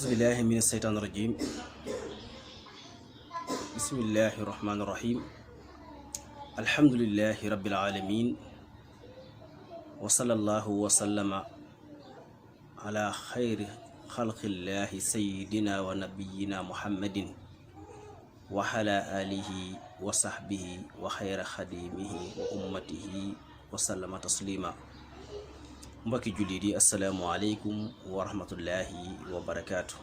bismillahi min asheytaan irajim bismillahi irrahmani irrahim alhamdulilahi rabbil alamin wa sallallahu wa sallama ala xayri xalqillahi sayidina wa nabiyina muhammadin wa ala alihi wa sahbihi wa xayra xadimihi wa ummatihi wa sallama taslima. Mbokki jullit yi asalaamualeykum wa rahmatullahi wa barakaatu.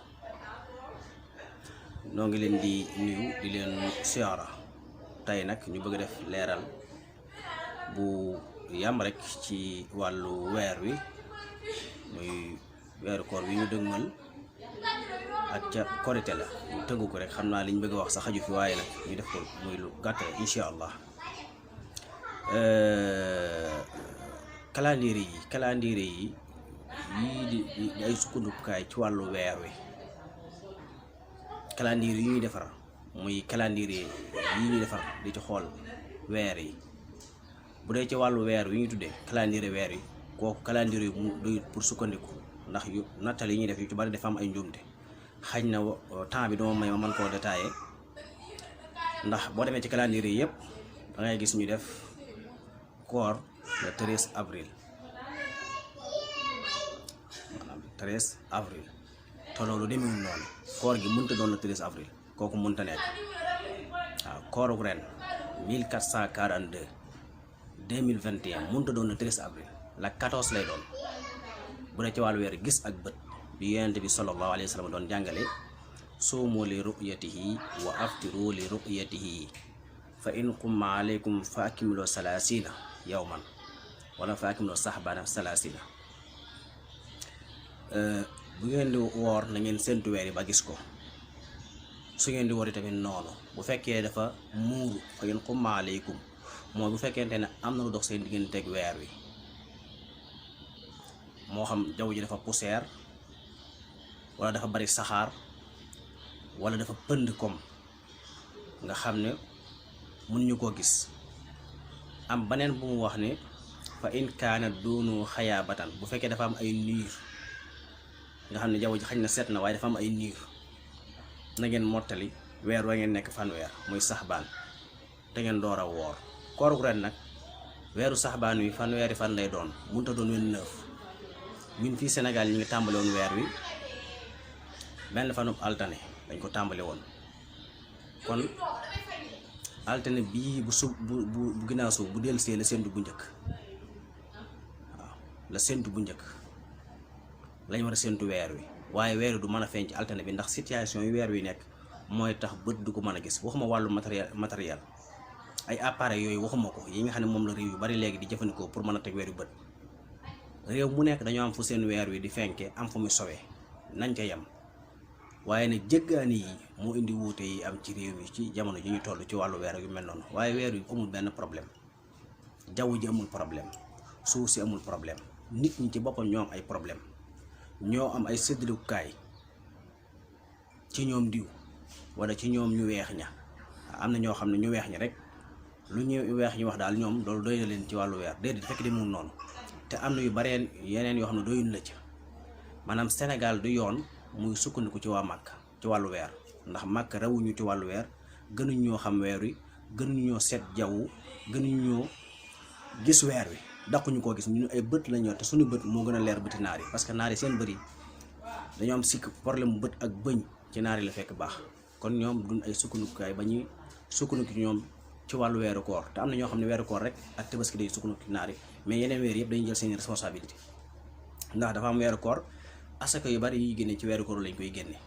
noo ngi leen di nuyu di leen siyaara. tey nag ñu bëgg a def leeral bu yam rek ci wàllu weer wi muy weeru koor wi ñu dëgmal ak ca korite la ñu tëngu ko rek. xam naa liñ bëgg a wax sa xaju fi waaye nag ñu def ko muy lu gàtt rek incha allah. calendrier yi yii di ay sukkandukaay ci wàllu weer wi. calendrier yi ñuy defar muy calendrier yi ñuy defar di ci xool weer yi. bu dee ci wàllu weer wi ñuy tuddee calendrier weer yi, kooku calendrier mu doyut pour sukkandiku, ndax yu nattal yi ñuy def yu ci bari dafa am ay njuumte. xañ na temps bi dama may ma mën koo détaillé, ndax boo demee ci calendrier yi yëpp da ngay gis ñu def koor le 13 avril, maanaam 13 avril te loolu demewul noonu. koor gi mënta doon le 13 avril, kooku mënta nekk. waaw kooru ren 1442 2021 mënta doon le 13 avril, la 14 lay doon. bu dee ci wàllu weer gis ak bët bi yonent bi sallallahu alayhi wa sallam doon jàngale, suumu li ru'yatihi wa aftiru li ru'yatihi fa in qumma alaykum fa akmilu 30 yawman wala fa akmilu sahbana 30. bu ngeen di woor na ngeen séntu weer yi ba gis ko. su ngeen di woor tamit noonu. bu fekkee dafa muuru fa in qumma alaykum mooy bu fekkente ne am na lu dox seen digganteeg weer wi, moo xam jaww ji dafa poussière wala dafa bari saxaar wala dafa pënd comme nga xam ne mënuñu koo gis. am beneen bu mu wax ne fa in kaana doonu xayaabatan, bu fekkee dafa am ay niir nga xam ne jaww ji xañ na set na waaye dafa am ay niir, na ngeen mottali weer wa ngeen nekk fanweer muy saxbaan te ngeen door a woor. kooru ren nag weeru saxbaan wi fanweeri fan lay doon, mënut a doon 29. ñun fii Sénégal ñi ngi tàmbale woon weer wi benn fanub altane dañ ko tàmbale woon. kon altane bii bu ginnaaw suuf bu dellusee la séntu bu njëkk. waaw la séntu bu njëkk lañ war a séntu weer wi, waaye weer wi du mën a feeñ ci altane bi, ndax situation yi weer wi nekk mooy tax bët du ko mën a gis. waxuma wàllu matériel ay appareils yooyu waxuma ko, yi nga xam ne moom la réew yu bari léegi di jëfandikoo pour mën a teg weer wi bët. réew mu nekk dañoo am fu seen weer wi di fenke, am fu muy sowee, nañ ca yem. waaye nag jëggaani yi moo indi wuute yi am ci réew yi ci jamono ji ñu toll ci wàllu weer yu mel noonu. waaye weer wi amul benn problème, jaww ji amul problème, suuf si amul problème, nit ñi ci boppam ñoo am ay problème. ñoo am ay séddalukaay ci ñoom diw wala ci ñoom ñu weex ña. am na ñoo xam ne ñu weex ñi rek lu ñu weex ñi wax daal ñoom loolu doy na leen ci wàllu weer. déedéet fekk demul noonu. te am na yu bareen yeneen yoo xam ne doyul la ca. maanaam Sénégal du yoon muy sukkandiku ci waa Màkk ci wàllu weer, ndax Màkk rawuñu ci wàllu weer, gënuñ ñoo xam weer wi, gënuñ ñoo seet jaww, gënuñ ñoo gis weer wi, daquñu koo gis. ñu ay bët la ñoo, te suñu bët moo gën a leer bëti naar yi, parce que naar yi seen bëri dañoo am sikk problème mu bët ak bëñ ci naar yi la fekk baax. kon ñoom duñ ay sukkandikukaay ba ñuy sukkandiku ci ñoom ci wàllu weeru koor. te am na ñoo xam ne weeru koor rek ak tabaski day sukkandiku ci naar yi, mais yeneen weer yëpp dañuy jël seen responsabilité, ndax dafa am weeru koor asaka yu bari yi génne ci weeru koor lañ koy génne,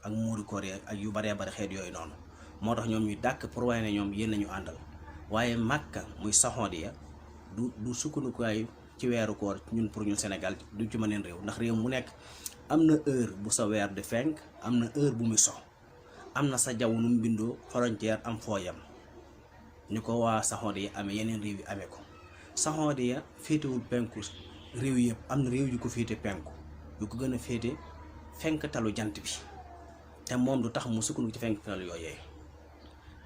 ak muuri koor yi ak yu baree bari xeet yooyu noonu. moo tax ñoom ñu dàkk pour wane ne ñoom yéen nañu àndal. waaye Màkka muy saxoodiya du sukkandikukaay ci weeru koor ñun pour ñun Sénégal du ci mëneen réew, ndax réew mu nekk am na heure bu sa weer di fenk, am na heure bu muy so, am na sa jaww nu mu bindoo frontière am foo yam. ñu ko waa saxoodiya amee yeneen réew yi amee ko. saxoodiya féetewul penku réew yëpp, am na réew yu ko féete penku, yu ko gën a féete fenktalu jant bi, te moom du tax mu sukkandiku ci fenktalu yooyee.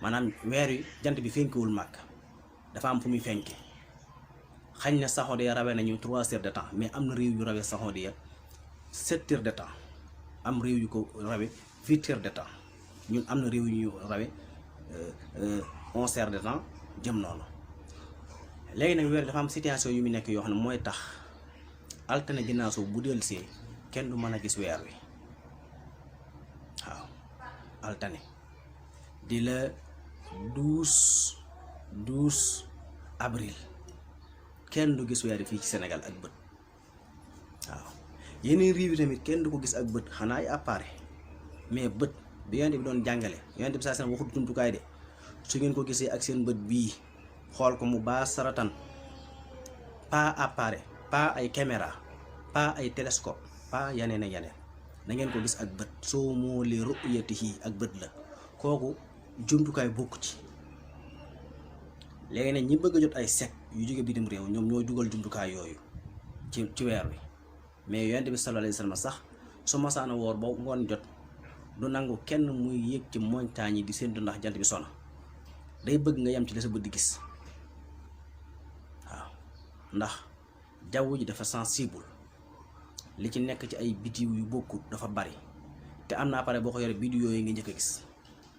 maanaam weer wi jant bi fenkewul Màkk, dafa am fu muy fenke. xañ na saxoodiya rawee nañu 3 heures de temps, mais am na réew yu rawee saxoodiya 7 heures de temps. am réew yu ko rawe 8 heures de temps ñun am na réew yu ñu rawe 11 heures de temps jëm noonu. léegi nag weer dafa am situation yu mu nekk yoo xam ne mooy tax altine ginnaaw suuf bu dellusee kenn du mën a gis weer wi waaw altine di la 12 avril kenn du gis weer wi fii ci Sénégal ak bët waaw yeneen réew yi tamit kenn du ko gis ak bët xanaa ay appareil mais bët bi yonent bi doon jàngale yonent bi saa seen waxut jumtukaay de su ngeen ko gisee ak seen bët bii xool ko mu baa saratan pas appareil pas ay caméra pas ay télescope pas yeneen ak yeneen na ngeen ko gis ak bët soo moo li ru'yatihi ak bët la kooku jumtukaay bokku ci. léegi nag ñi bëgg a jot ay sec yu jóge bitim réew ñoom ñoo dugal jumtukaay yooyu ci weer wi mais yonent bi sallallahu alayhi wasallam sax su masaana woor ba ngoon jot du nangu kenn muy yéeg ci montagne yi di séentu ndax jant bi sona day bëgg nga yem ci la sa bët di gis waaw ndax jaww ji dafa sensible li ci nekk ci ay bitiw yu bokkut dafa bari te am na appareil boo ko yore biddiw yooyu nga njëkk a gis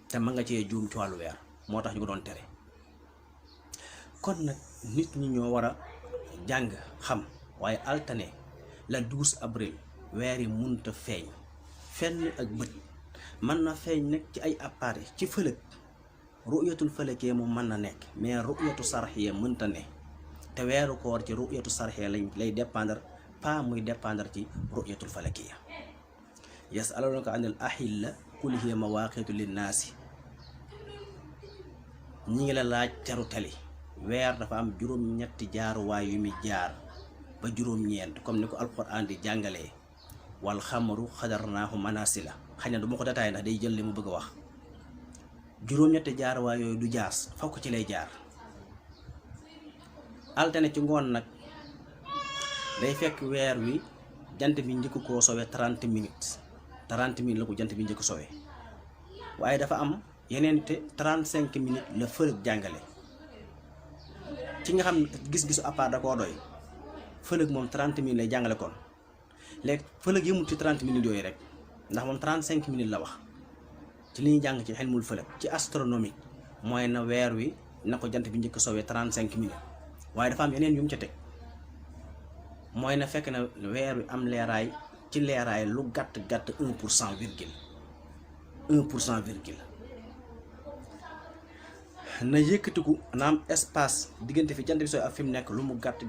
te mën nga cee juum ci wàllu weer moo tax ñu ko doon tere. kon nag nit ñi ñoo war a jàng xam waaye altine la 12 avril weer yi munta feeñ fenn ak bët mën na feeñ nag ci ay appareil ci fëlëg ru'yatul falakiyya moom mën na nekk mais ru'yatu sarxiyya mënta ne te weeru koor ci ru'yatu sarxiyya lay dépendre pas muy dépendre ci ru'yatul falakiyya. yas'alunaka anil ahilla qul hiya mawaqitu linnaasi ñi ngi la laaj teru tali weer dafa am juróom-ñetti jaaruwaay yu muy jaar ba juróom-ñeent comme ni ko alquran di jàngalee wal xamaru xadarnaahu manasila xëy na du ma ko détaillé ndax day jël li mu bëgg a wax juróom-ñetti jaaruwaay yooyu du jaas fokk ci lay jaar. altine ci ngoon nag day fekk weer wi jant bi njëkk koo sowe 30 minutes la ko jant bi njëkk sowe waaye dafa am yeneen te 35 minutes la fëlëg jàngale ci nga xam gis-gisu appart da koo doy fëlëg moom 30 minutes lay jàngale kon léegi fëlëg yëmul ci 30 minutes yooyu rek ndax moom 35 minutes la wax ci li ñuy jàng ci xelmul fëlëg ci astronomique mooy na weer wi na ko jant bi njëkk soowee 35 minutes waaye dafa am yeneen yu mu ca teg mooy na fekk na weer wi am leeraay ci leeraay lu gàtt 1% virgule na yëkkatiku na am espace diggante fi jant bi sooy ak fi mu nekk lu mu gàtt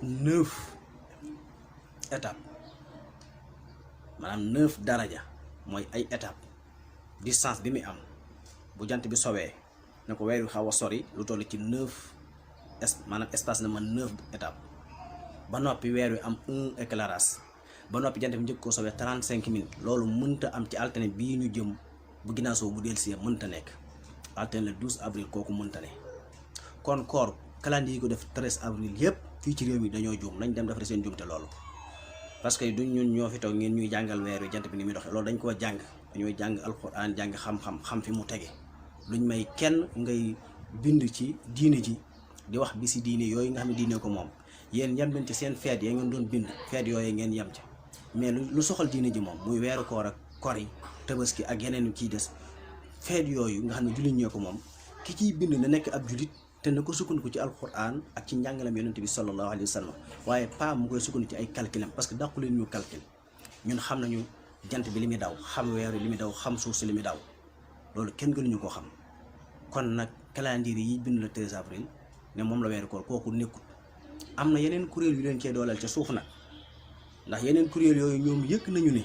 9 étapes maanaam 9 daraja mooy ay étapes distance bi muy am bu jant bi sowee na ko weer wi xaw a sori lu toll ci 9 maanaam espace na man 9 étapes ba noppi weer wi am 1 éclairage ba noppi jant bi njëkk koo sowee 35 minutes loolu mënta am ci altine bii ñu jëm bu ginnaaw soo bu dellusee mënta nekk altine le 12 avril kooku mënta ne. kon koor calendrier yi ko def 13 avril yëpp fii ci réew mi dañoo juum nañ dem defar seen juumte loolu parce que duñ ñun ñoo fi toog ngeen ñuy jàngal weer wi jant bi ni muy doxee loolu dañ koo jàng dañoo jàng alxuraan jàng xam fi mu tege luñ may kenn ngay bind ci diine ji di wax bi si diine yooyu nga xam ne diine ko moom yéen yem leen ci seen feet ya ngeen doon bind feet yooyu ngeen yem ci mais lu soxal diine ji moom muy weeru koor ak kor yi tabaski ak yeneen ciy des feet yooyu nga xam ne jullit ñoo ko moom ki ciy bind na nekk ab jullit te na ko sukkandiku ci alquran ak ci njàngalam yonent bi sallallahu alayhi wa sallam waaye pas mu koy sukkandiku ci ay calculam parce que dàqu leen ñu calcul ñun xam nañu jant bi li muy daw xam weer li muy daw xam suuf si li muy daw loolu kenn gënuñu ko xam. kon nag calendrier yi bind le 13 avril ne moom la weeru koor kooku nekkul am na yeneen kuréel yu leen cee dooleel ca suuf nag ndax yeneen kuréel yooyu ñoom yëg nañu ne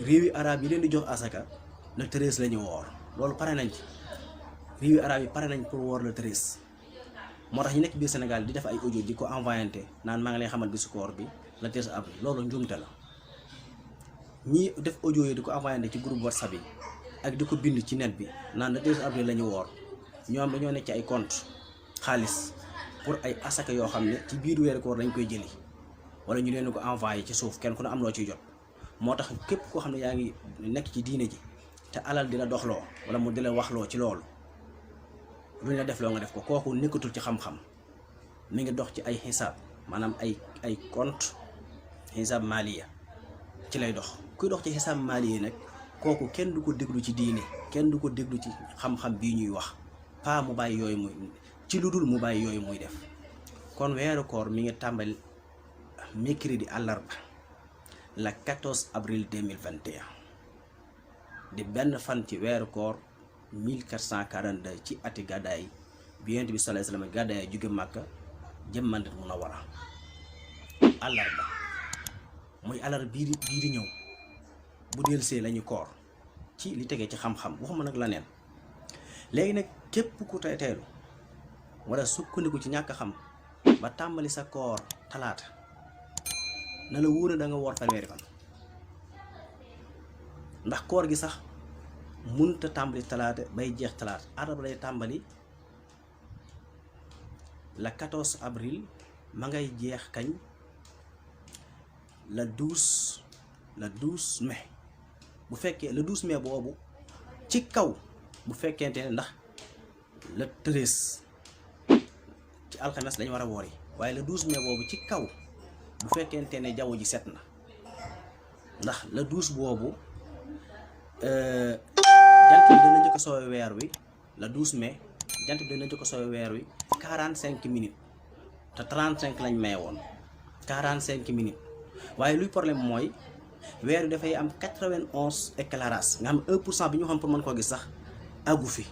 réewi arab yi leen di jox asaka le 13 la ñu woor loolu pare nañ ci réewi arab yi pare nañ pour woor le 13 moo tax ñu nekk biir Sénégal di def ay audio di ko envoyé naan maa ngi lay xamal bisu koor bi le 13 avril loolu njuumte la ñii def audio yi di ko envoyé ci groupe WhatsApp yi ak di ko bind ci net bi naan le 13 avril la ñu woor ñoom dañoo nekk ci ay compte xaalis pour ay asaka yoo xam ne ci biir weeru koor dañ koy jëli wala ñu leen ko envoyé ci suuf kenn ku ne am loo ciy jot moo tax képp koo xam ne yaa ngi nekk ci diine ji te alal di la doxloo wala mu di la waxloo ci loolu lu ñu la def loo nga def ko kooku nekkatul ci xam-xam mi ngi dox ci ay xisaab maanaam ay compte xisaab maliya ci lay dox kuy dox ci xisaab maali yi nag kooku kenn du ko déglu ci diine, kenn du ko déglu ci xam-xam bii ñuy wax, pas mu bàyyi yooyu muy ci lu dul mu bàyyi yooyu muy def. kon weeru koor mi ngi tàmbali mercredi àllarba la 14 avril 2021 di benn fan ci weeru koor 1442 ci ati gàddaay bi Yonent bi sallallahu alayhi wasallam gàddaay jóge Màkka jëm Madina Munawwara. àllarba muy àllarba bii di ñëw bu delsee lañu koor ci li tegee ci xam-xam, waxuma nag la neen. léegi nag képp ku teelu wala sukkandiku ci ñàkk xam ba tàmbali sa koor talaata, na la wóor da nga woor fanweeri fan, ndax koor gi sax munta tàmbali talaata bay jeex talaata. àllarba lay tàmbali la 14 avril ma ngay jeex kañ la 12 mai. bu fekkee le 12 mai boobu ci kaw, bu fekkente ne ndax le 13 ci alxames lañu war a woori, waaye le 12 mai boobu ci kaw bu fekkente ne jaww ji set na, ndax le 12 boobu jant bi dana njëkk a soowe weer wi. le 12 mai jant bi dana njëkk a soowe weer wi 45 minutes te 35 lañ maye woon 45 minutes. waaye luy problème mooy weer wi dafay am 91 éclairage, nga xam 1% bi ñu xam pour mën koo gis sax àggu fi.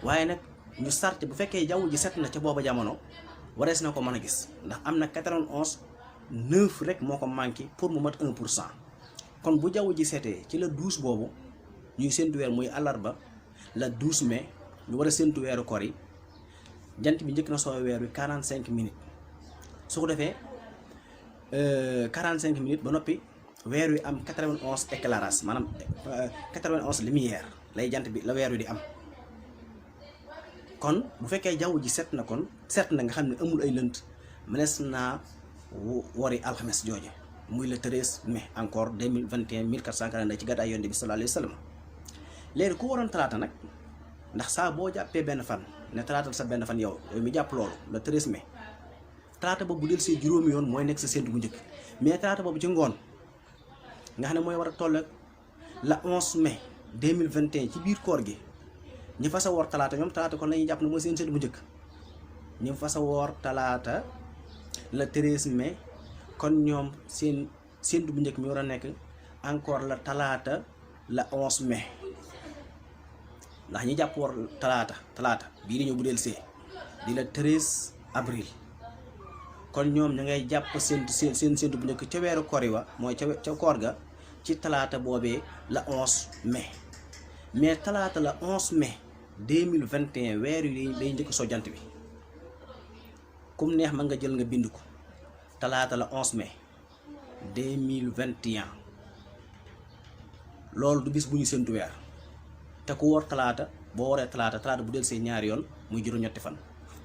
waaye nag ñu sart bu fekkee jaww ji set na ca booba jamono warees na ko mën a gis, ndax am na 91 9 rek moo ko manqué pour mu mat 1%. kon bu jaww ji setee ci la 12 boobu ñuy séntu weer muy àllarba la 12 mai ñu war a séntu weeru koor yi. jant bi njëkk na soowe weer wi 45 minutes, su ko defee 45 minutes ba noppi weer wi am 91 éclairage, maanaam 91 lumière lay jant bi la weer wi di am. kon bu fekkee jaww ji set na, kon set na nga xam ne amul ay lënt, mënees naa wori alxames jooje muy le 13 mai encore 2021 1442 ci gàddaay Yonent bi sallallahu alayhi wa sallam. léegi ku waroon talaata nag, ndax saa boo jàppee benn fan ne talaatal sa benn fan yow mi jàpp loolu le 13 mai, talaata boobu bu del see juróomi yoon mooy nekk sa séntu bu njëkk. mais talaata boobu ci ngoon nga xam ne mooy war a toll ak la 11 mai 2021 ci biir koor gi, ñi fa sa woor talaata ñoom talaata kon lañuy jàpp ne mooy seen séntu bu njëkk. ñi fa sa woor talaata le 13 mai kon ñoom seen séntu bu njëkk mi war a nekk encore la talaata la 11 mai, ndax ñi jàpp woor talaata bii di ñëw bu del see di la 13 avril kon ñoom ña ngay jàpp seen séntu bu njëkk ca weeru koor yi wa mooy ca koor ga ci talaata boobee la 11 mai. mais talaata la 11 mai 2021 weer yi day njëkk soo jant bi, kum neex ma nga jël nga bind ko talaata la 11 mai 2021. loolu du bis bu ñu séntu weer, te ku woor talaata boo waree talaata bu del see ñaari yoon muy juróom-ñetti fan,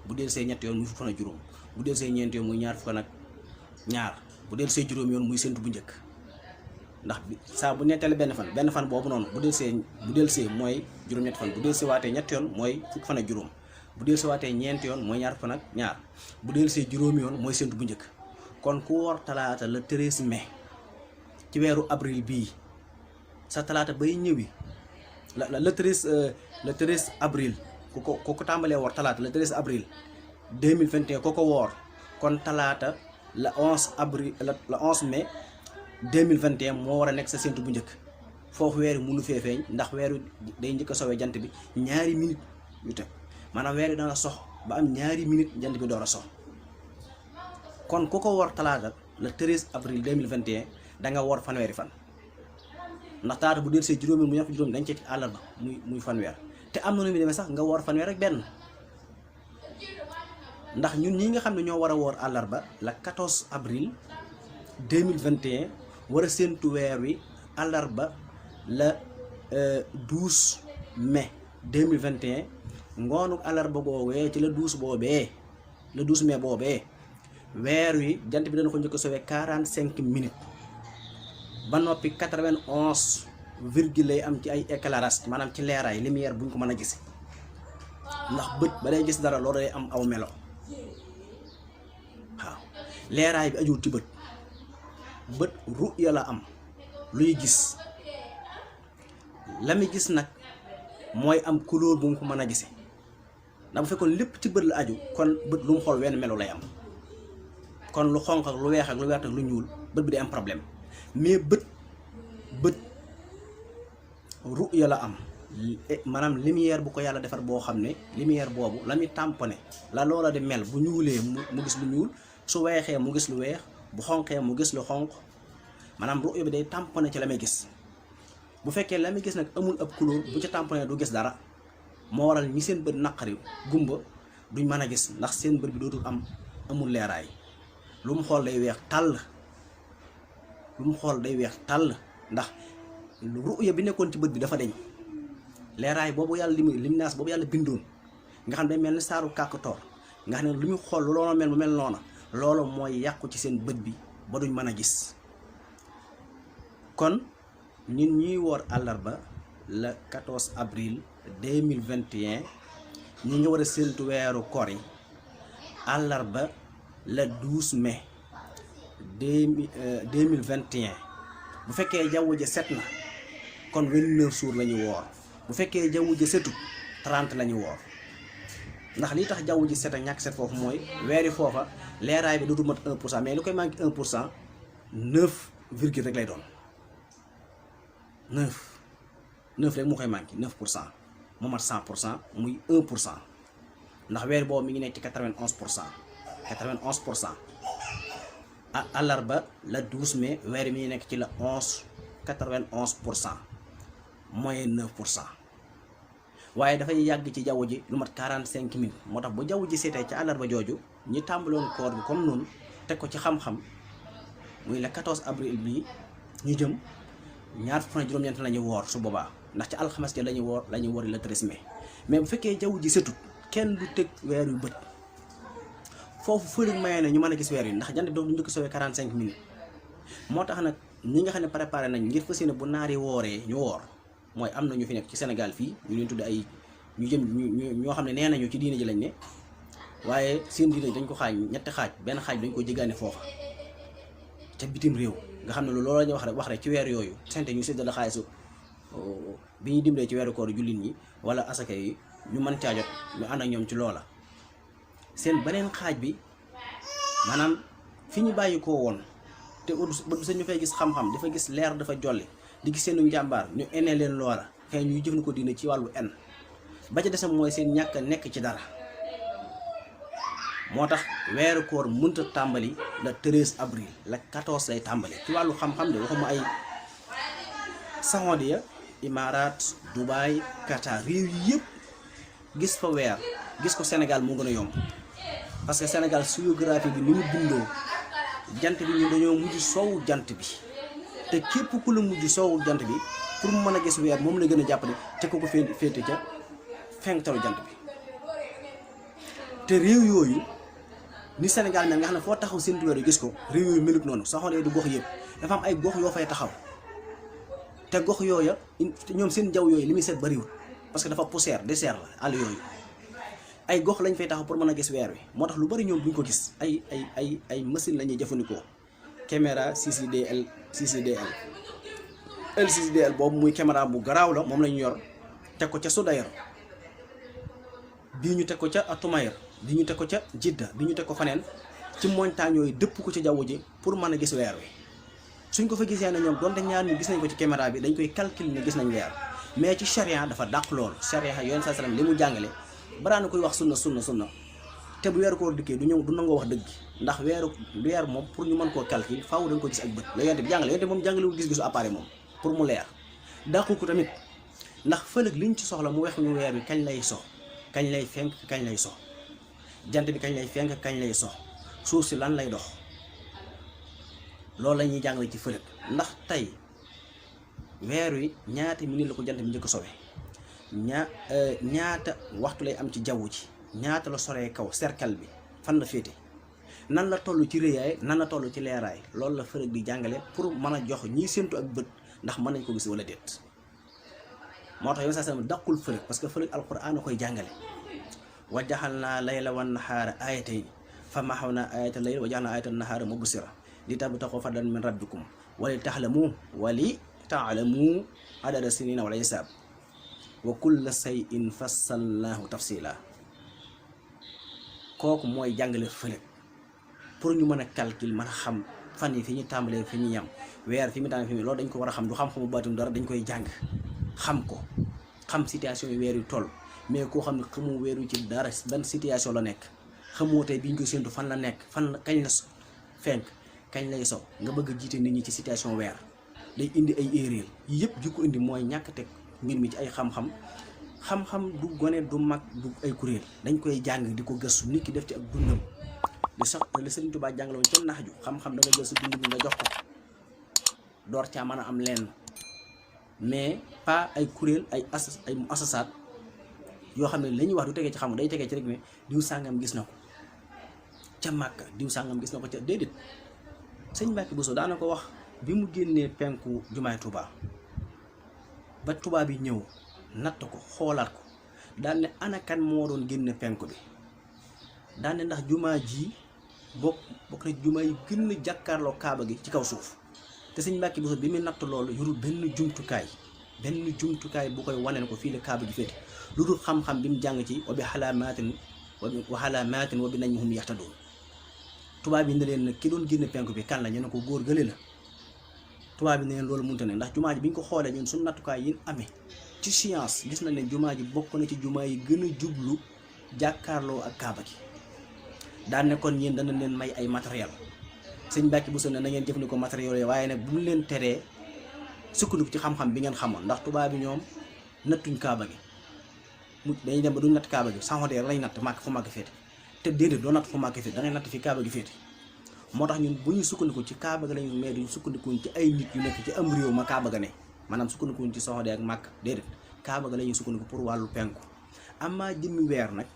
bu del see ñetti yoon muy fukk fan ak juróom, bu del see ñeenti yoon muy ñaar fukk ak ñaar, bu del see juróom yoon muy séntu bu njëkk. ndax saa bu netteele benn fan boobu noonu bu del see mooy juróom-ñetti fan, bu del see waatee ñetti yoon mooy fukk fan ak juróom, bu del see waatee ñeenti yoon mooy ñaar fukk fan ak ñaar, bu del see juróomi yoon mooy séntu bu njëkk. kon ku woor talaata le 13 mai ci weeru avril bii, sa talaata bay ñëwi le 13 avril ku ko tàmbalee woor talaata le 13 avril 2021 ko woor, kon talaata la 11 avril la 11 mai 2021 moo war a nekk sa séntu bu njëkk. foofu weer wi mënu fee feeñ ndax weer wi day njëkk a sowee jant bi ñaari minutes yu teg, maanaam weer wi dana sox ba am ñaari minutes jant bi door a sox. kon ku ko woor talaata le 13 avril 2021 da nga woor fanweeri fan, ndax talaata bu del see juróomi mu ñàkk juróomi dañ ci àllarba muy fanweer. te am na nu muy demee sax nga woor fanweer ak benn, ndax ñun ñi nga xam ne ñoo war a woor àllarba la 14 avril 2021 war a séntu weer wi àllarba la 12 mai 2021 ngoonu àllarba boobee ci la 12 boobee le 12 mai boobee weer wi jant bi dana ko njëkk a sowee 45 minutes ba noppi 91 virgule lay am ci ay éclairage, maanaam ci leeraay lumière bu ñu ko mën a gis, ndax bët ba day gis dara loolu day am aw melo. waaw leeraay bi ajul ci bët ruya la am, luy gis la muy gis nag mooy am couleur bu mu ko mën a gisee ndax bu fekkoon lépp ci bët la aju kon bët lu mu xool wenn melo lay am kon lu xonq ak lu weex ak lu wert ak lu ñuul bët bi day am problème mais bët ruya la am maanaam lumière bu ko yàlla defar boo xam ne lumière boobu la muy tamponné la loola di mel bu ñuulee mu gis lu ñuul su weexee mu gis lu weex bu xonqee mu gis lu xonq maanaam ruya bi day tamponné ci la may gis bu fekkee la muy gis nag amul ab couleur bu ci tamponné du gis dara moo waral ñi seen bët naqari gumba duñ mën a gis ndax seen bët bi dootul amul leeraay lu mu xool day weex tàll ndax ruya bi nekkoon ci bët bi dafa deñ leeraay boobu yàlla liminaas boobu yàlla bindoon nga xam ne day mel ni saaru kàkk-toor nga xam ne lu muy xool lu loolu mel mu mel noona loolu mooy yàqu ci seen bët bi ba duñ mën a gis kon ñun ñuy woor àllarba le 14 avril 2021 ñi ngi war a séentu weeru koor yi àllarba le 12 mai 2021 bu fekkee jaww ji set na kon 29 jours la ñu woor bu fekkee jaww ji setut 30 la ñu woor ndax li tax jaww ji set ak ñàkk set foofu mooy weeri foofa leeraay bi dootul mat 1% mais li koy manqué 1% 9 virgule rek lay doon 9 rek moo koy manqué 9% mu mat 100% muy 1% ndax weer boobu mi ngi nekk ci 91% àllarba la 12 mai weer mi ngi nekk ci la 91% mooy 9%. waaye dafay yàgg ci jaww ji lu mat 45 minutes moo tax bu jaww ji seetee ci àllarba jooju ñi tàmbaloon koor bi comme noonu teg ko ci xam-xam muy le 14 avril bii ñu jëm ñaar fukk ak juróom-ñeent la ñuy woor su boobaa ndax ci alxames ja la ñuy woor le 13 mai mais bu fekkee jaww ji setut kenn du teg weer yu bët foofu fële mayee na ñu mën a gis weer yi ndax jant bi du njëkk sowee 45 minutes moo tax nag ñi nga xam ne préparé nañ ngir fas yéene bu naari wooree ñu woor mooy am na ñu fi nekk ci Sénégal fii ñu leen tudd ay ñoo xam ne nee nañu ci diine ji lañ ne waaye seen diine dañ ko xaaj ñetti xaaj benn xaaj dañ ko jéggaane foofa ca bitim réew nga xam ne loolu la ñuy wax rek ci weer yooyu sente ñu séddale xaalisu bi ñuy dimbalee ci weeru koor jullit ñi wala asaka yi ñu mën caa jot ñu ànd ak ñoom ci loola seen beneen xaaj bi maanaam fi ñu bàyyi koo woon te bët sa ñu fay gis xam-xam dafa gis leer dafa jolli di gis seenu njàmbaar ñu enee leen loola xëy ñuy jëf na ko diine ci wàllu en ba ca desam mooy seen ñàkk nekk ci dara moo tax weeru koor mënta tàmbali le 13 avril le 14 lay tàmbali ci wàllu xam-xam de waxuma ay Saoudia Imaaraat Dubaï Qatar réew yi yëpp gis fa weer gis ko Sénégal moo gën a yomb parce que Sénégal géographie bi ni mu bindoo jant bi ñu dañoo mujj soowu jant bi te képp ku la mujj soowu jant bi pour mu mën a gis weer moom la gën a jàppale te ko féete ca fenktalu jant bi te réew yooyu ni Sénégal mel nga xam ne foo taxaw seen weer yu gis ko réew yooyu melut noonu soo xoolee du gox yëpp dafa am ay gox yoo fay taxaw te gox yooya ñoom seen jaww yooyu li muy seet bariwul parce que dafa poussière désert la àll yooyu ay gox lañ fay taxaw pour mën a gis weer wi moo tax lu bari ñoom duñ ko gis ay machine la ñuy jëfandikoo caméra CCDL LCCDL boobu muy caméra bu garaaw la moom la ñu yor teg ko ca Sodayer bii ñu teg ko ca Atumayr bii ñu teg ko ca Jidda bii ñu teg ko faneen ci montagne yooyu dëpp ko ci jaww ji pour mën a gis weer wi suñ ko fa gisee ne ñoom donte ñaar ñu gis nañ ko ci caméra bi dañ koy calculer ne gis nañ weer mais ci charia dafa dàq loolu charia yoon sa salam li mu jàngale balaa na koy wax sunna te bu weeru koor dikkee du nangoo wax dëgg ndax weer moom pour ñu mën koo calculer faaw dañ ko gis ak bët la yonte bi jàngale yonte moom jàngalewul gis-gisu appareil moom pour mu leer dàqu ko tamit ndax fëlëg liñ ci soxla mu wex ñu weer bi kañ lay so kañ lay fenk kañ lay so jant bi kañ lay fenk kañ lay so suuf si lan lay dox loolu la ñuy jàngale ci fëlëg ndax tey weer wi ñaata minute la ko jant bi njëkk sowe ñaata waxtu lay am ci jaww ji ñaata la soree kaw cercle bi fan la féete nan la toll ci rëyaay nan la toll ci leeraay loolu la fëlëg di jàngale pour mën a jox ñiy séentu ak bët ndax mën nañ ko gis wala déet moo tax yow saa sama dàqul fëlëg parce que fëlëg alquran a koy jàngale wa jaxalnaa layla wan nahaara aayatayni fa maxawnaa aayata layl wa jaxalnaa aayata nahaara mubsira li tabtaxu fadlan min rabbikum wali taalamu adada sinina wala hisaab wa kulla shay'in fassalnaahu tafsila. kooku mooy jàngale fële pour ñu mën a calcul mën a xam fan yi fi ñu tàmbalee fi ñu yem, weer fi mu tàmbalee fi mu loolu dañ ko war a xam. du xam-xamu baatum dara, dañ koy jàng xam ko, xam situation yi weer yu toll. mais koo xam ne xamoo weer yu ci dara ban situation la nekk, xamoo tey bi ñu koy séntu fan la nekk, fan la kañ la fenk kañ lay so, nga bëgg a jiite nit ñi ci situation weer, day indi ay erreur yi yëpp ji ko indi mooy ñàkk teg mbir mi ci ay xam-xam. xam-xam du gone du mag du ay kuréel, dañ koy jàng di ko gëstu nit ki def ci ak dundam. li sax li Sëriñ Tuubaa jàngale woon ca nax ju xam-xam da nga jël sa dund bi nga jox ko door caa mën a am lenn, mais pas ay kuréel ay asasaat yoo xam ne la ñuy wax du tegee ci xam day tegee ci rek ne diw sàngam gis na ko ca Màkka, diw sàngam gis na ko ca déedéet. sëñ Mbàkke Buso daana ko wax bi mu génnee penku jumaay Tuubaa ba Tuubaa bi ñëw natt ko xoolaat ko daan ne ana kan moo doon génne penku bi, daan ne ndax jumaa ji bokk na jumaa yi gën a jàkkaarloo kaaba gi ci kaw suuf. te sëñ Mbàkke Buso bi muy natt loolu yorul benn jumtukaay bu koy wane ne ko fii la kaaba gi féete lu dul xam-xam bi mu jàng ci wa bi xalaamaatin wa bi najmihum yaxtadoon. tubaab bi ne leen nag ki doon génne penku bi kan la, ñu ne ko góor gële la. tubaab bi ne leen loolu mënta ne ndax jumaa ji bi ñu ko xoolee ñun suñu nattukaay yi amee ci science gis na ne jumaa ji bokk na ci jumaa yi gën a jublu jàkkaarloo ak kaaba gi. daan ne kon yéen dana leen may ay matériel. sëñ Mbàkke Buso ne na ngeen jëfandikoo matériel yooyu waaye nag bu mu leen teree sukkandiku ci xam-xam bi ngeen xamoon, ndax tubaab bi ñoom nattuñ kaaba gi dañuy dem ba duñ natt kaaba gi sanxodeer lañ natt màkk fu màkk féete te déedéet doo natt fu màkk féete da ngay natt fi kaaba gi féete. moo tax ñun bu ñu sukkandiku ci kaaba ga lañu mais duñ sukkandikuñ ci ay nit yu nekk ci am réew ma kaaba ga ne, maanaam sukkandikuñ ci sanxodeer ak màkk déedéet kaaba ga la ñuy sukkandiku pour wàllu penku. amaa jëmmi weer nag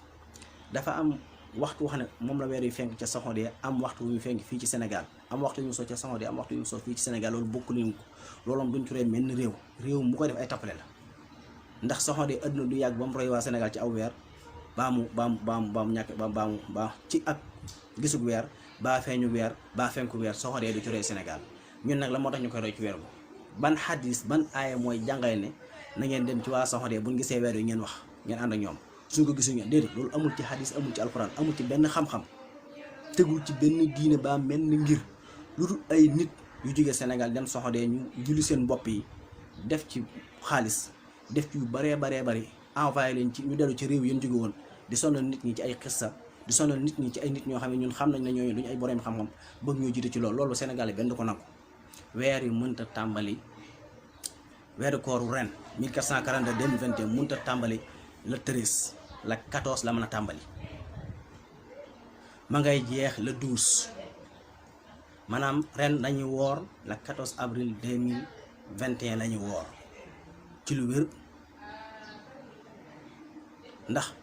dafa am waxtu wax ne moom la weer yu fenk ca sanxodeer, am waxtu yu fenk fii ci Sénégal, am waxtu yu mu soo ca sanxodeer, am waxtu yu mu soo fii ci Sénégal. loolu bokk nañu ko, loolu duñ turee mel ni réew mu koy def ay tappale la. ndax sanxodeer àdduna du yàgg ba mu roy waa Sénégal ci aw weer baa mu ñàkk ba ci ak gisug weer baa feeñu weer baa fenku weer. sanxodeer du turee Sénégal. ñun nag la moo tax ñu koy roy ci weer bu ban xadis ban aaya mooy jàngale ne na ngeen dem ci waa sanxodeer buñ gisee weer yi ngeen wax ngeen ànd ak ñoom, suñ ko gisu ngeen déedéet. loolu amul ci xadis, amul ci alxuraan, amul ci benn xam-xam, tegul ci benn diine baa mel ni ngir lu dul ay nit yu jógee Sénégal dem sanxodeer ñu julli seen bopp yi def ci xaalis, def ci yu baree bari envoyé leen ci ñu dellu ci réew yéen jóge woon di sonal nit ñi ci ay xissa, di sonal nit ñi ci ay nit ñoo xam ne ñun xam nañ ne ñooñu duñu ay borom xam-xam bëgg ñoo jiite ci loolu Sénégal yi benn du ko nangu. weer yi mënta tàmbali weeru kooru ren 1442 2021 mënta tàmbali le 13 la 14 la mën a tàmbali, ma ngay jeex le 12. maanaam ren dañuy woor le 14 avril 2021 la ñuy woor ci lu wér, ndax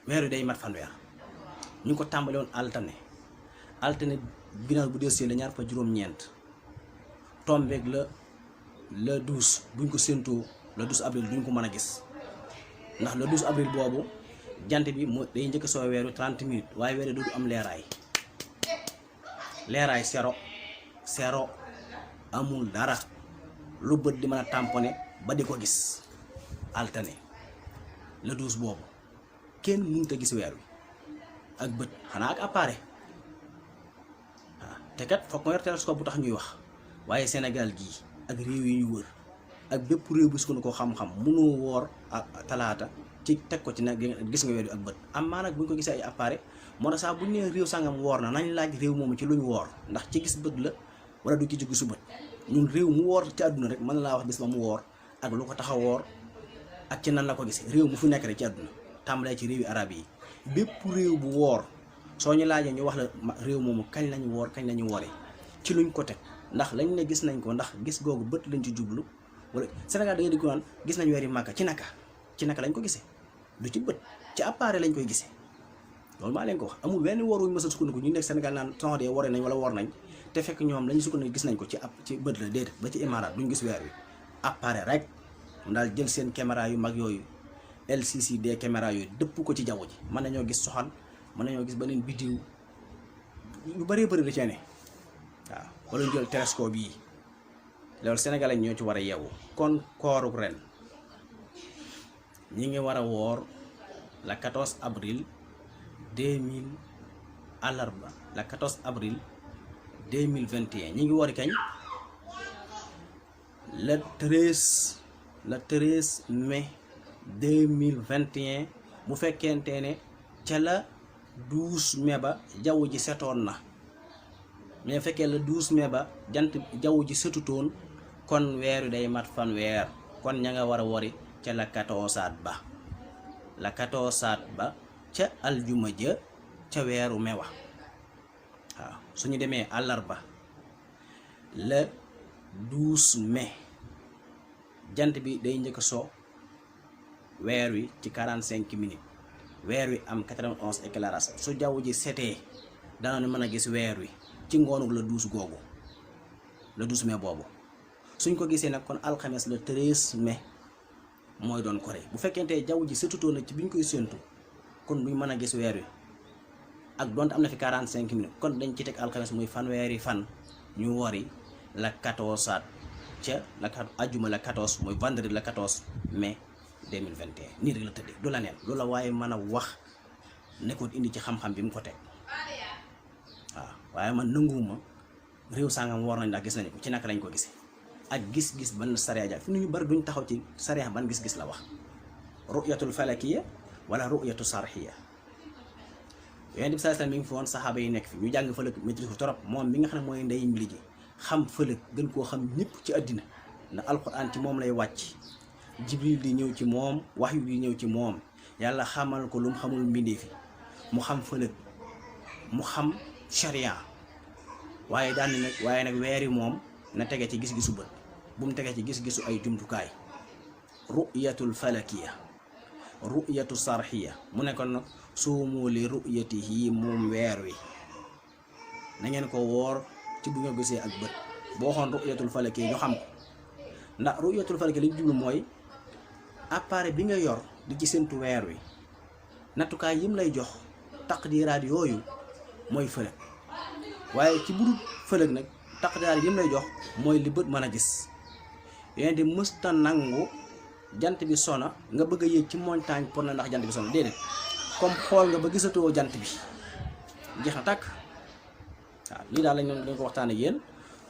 weer wi day mat fanweer. ñu ngi ko tàmbali woon altine ginnaaw bu dee la ñaar fa juróom-ñeent tombeeg le 12 buñ ko séentoo le 12 avril duñ ko mën a gis, ndax le 12 avril boobu jant bi moo day njëkk soo weeru 30 minutes waaye weer du am leeraay zéro amul dara lu bët di mën a tamponné ba di ko gis. altine le 12 boobu kenn mënut a gis weer wi ak bët xanaa ak appareil waaw te kat foog nga yor télescope bu tax ñuy wax. waaye Sénégal gii ak réew yi ñu wër ak bépp réew bu su ko xam-xam mënoo woor ak talaata ci teg ko ci nag gis nga weer wi ak bët. am maa nag bu ñu ko gisee ay appareil moo tax saa bu ñu nee réew sangam woor na nañ laaj réew moomu ci lu ñu woor, ndax ci gis bët la wala du ci gisu bët. ñun réew mu woor ci àdduna rek mën na laa wax bis ba mu woor ak lu ko tax a woor ak ci nan la ko gisee. réew mu fu nekk rek ci àdduna tàmbalee ci réewi arab yi bépp réew bu woor soo ñu laajee ñu wax la réew moomu kañ lañu woor kañ lañu wooree ci luñ ko teg, ndax lañ ne gis nañ ko ndax gis googu bët lañ ci jublu wala Sénégal da ngay dégg naan gis nañ weeri Màkka ci naka lañ ko gisee, du ci bët ci appareil lañ koy gisee. loolu maa leen ko wax amul wenn woor wuñu mës a sukkandiku ñu nekk Sénégal naan sanxodeer wooree nañ wala woor nañ te fekk ñoom lañu sukkandiku gis nañ ko ci bët la déedéet. ba ci Imaaraat duñ gis weer wi appareil rek mu daal jël seen caméra yu mag yooyu LCD caméra yooyu dëpp ko ci jaww ji mën nañoo gis soxal, mën nañoo gis beneen biddiw yu bëree bëri da cee ne waaw. wala ñu jël télescope yi loolu sénégalais ñoo ci war a yeewu. kon kooru ren ñi ngi war a woor la 14 avril 2000 àllarba la 14 avril 2021 ñi ngi woori kañ le 13 mai 2021 bu fekkente ne ca la 12 mai ba jaww ji setoon na mais fekkee la 12 mai ba jaww ji setutoon kon weer wi day mat fanweer kon ña nga war a wori ca la 14 ba la 14 ba ca aljuma ja ca weeru mewa waaw suñu demee àllarba le 12 mai jant bi day njëkk so weer wi ci 45 minutes weer wi am 91 éclairage su jaww ji setee danañu mën a gis weer wi ci ngoonu le 12 googu le 12 mai boobu suñ ko gisee nag kon alxames le 13 mai mooy doon koré bu fekkente jaww ji setutoo na ci biñ koy séentu kon duñ mën a gis weer wi ak donte am na fi 45 minutes kon dañ ci teg alxames muy fanweeri fan ñu wori la 14 ca la ajjuma la 14 muy vendredi la 14 mai 2021 nii rek la tëddee du la neen lu la waaye mën a wax nekkoon indi ci xam-xam bi mu ko teg waaw waaye man nanguwuma réew sangam war nañ ndax gis nañu ko ci naka lañ ko gisee ak gis-gis ban sariya ja fi ñu bari duñ taxaw ci sariya ban gis-gis la wax ru'yatul falakiya wala ru'yatu sarhiya yonent bi sallallahu alayhi wasallam mi ngi fi woon saxaaba yi nekk fi ñu jàng fëlëg maîtrise ko torop moom mi nga xam ne mooy ndey mbili ji xam fëlëg gën koo xam ñëpp ci àddina ndax alquran ci moom lay wàcc jibril di ñëw ci moom wahyu di ñëw ci moom yàlla xamal ko lu mu xamul mbindeefi mu xam fëlëg mu xam sharia waaye daan nag weeri moom na tege ci gis-gisu bët bu mu tege ci gis-gisu ay jumtukaay ru'yatul falakiya ru'yatu sarhiya mu ne kon nag suumu li ru'yatihi moom weer wi na ngeen ko woor ci bu nga gisee ak bët boo xoon ru'yatul falakiya ñu xam ko ndax ru'yatul falakiya li jublu mooy appareil bi nga yor di ci séntu weer wi nattukaay yim lay jox taqdiraat yooyu mooy fëlëg waaye ci budul fëlëg nag taqdiraat yim lay jox mooy li bët mën a gis yéen di mësta nangu jant bi sona nga bëgg a yéeg ci montagne pour na ndax jant bi sona déedéet comme xool nga ba gisatoo jant bi jeex na tàkk waaw lii daal dañ ko waxtaan ak yéen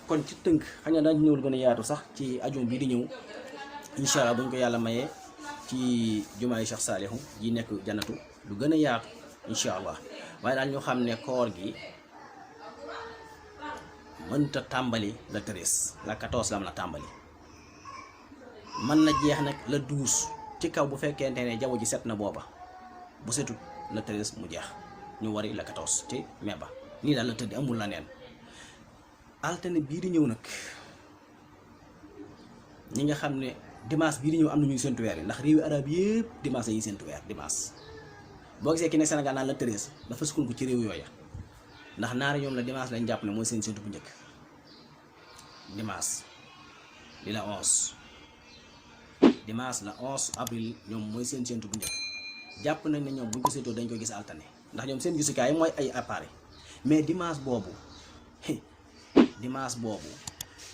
kon ci tënk xëy na daañu ñëw lu gën a yaatu sax ci ajum bii di ñëw incha allah buñ ko yàlla mayee ci jumaay Cheikh Saliou ji nekk jannatu lu gën a yaatu incha allah waaye daal ñu xam ne koor gi mënta tàmbali la 13 la 14 la mën a tàmbali mën na jeex nag la 12 ci kaw bu fekkente ne jaww ji set na booba bu setut la 13 mu jeex ñu wari la 14 ci mai ba nii daal la tëdd amul la neen altine bii di ñëw nag ñi nga xam ne dimanche bii di ñëw am na ñuy séntu weer yi ndax réewi arab yëpp dimanche la ñuy séntu weer dimanche boo gisee ki ne Sénégal naan la 13 dafa sukkandiku ci réew yooya ndax naari ñoom la dimanche lañ jàpp ne mooy seen séntu bu njëkk dimanche di la 11 dimanche la 11 avril ñoom mooy seen séntu bu njëkk jàpp nañ ne ñoom buñ ko séentoo dañ ko gis altine ndax ñoom seen gisukaay mooy ay appareil mais dimanche boobu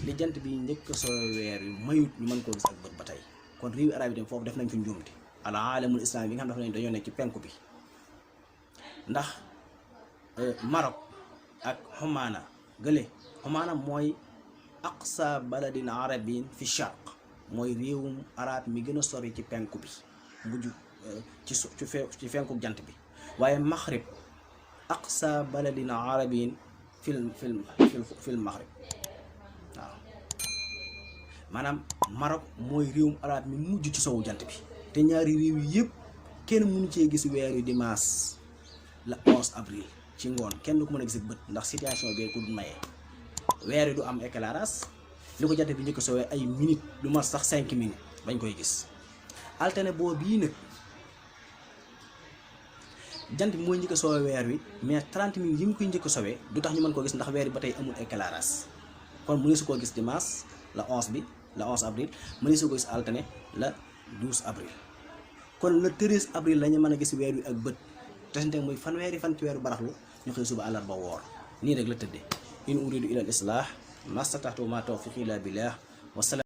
li jant bi njëkk soo weer wi mayut ñu mën koo gis ak bët ba tey kon réewi arab yi dem foofu def nañ fi njuumte al alamul islami bi nga xam ne dañoo nekk ci penku bi ndax Maroc ak Xumaana gële Xumaana mooy aqsa baladin arabin fi sharq mooy réewum arab mi gën a sori ci penku bi mujj ci fenku jant bi waaye Maghrib aqsa baladin arabin fil Maghrib waaw maanaam Maroc mooy réewum arab mi mujj ci sowu jant bi te ñaari réew yi yëpp kenn mënu cee gis weeru dimanche la 11 avril ci ngoon kenn du ko mën a gis bët ndax situation bi ku du maye weer yi du am éclairage li ko jant bi njëkk soowee ay minutes lu mat sax 5 minutes bañ koy gis altine boo bii nag jant bi mooy njëkk soowee weer wi mais 30 minutes yi mu koy njëkk soowee du tax ñu mën koo gis ndax weer yi ba tey amul éclairage kon mënees su koo gis dimanche la 11 bi la 11 avril mënees su ko gis altine la 12 avril kon le 13 avril la ñu mën a gis weer wi ak bët te sante muy fanweeri fan ci weeru baraxlu ñu xëy suba àllarba woor nii rek la tëddee in uridu ila al islah mastataxtu ma tawfiqi illa billah wasalaam.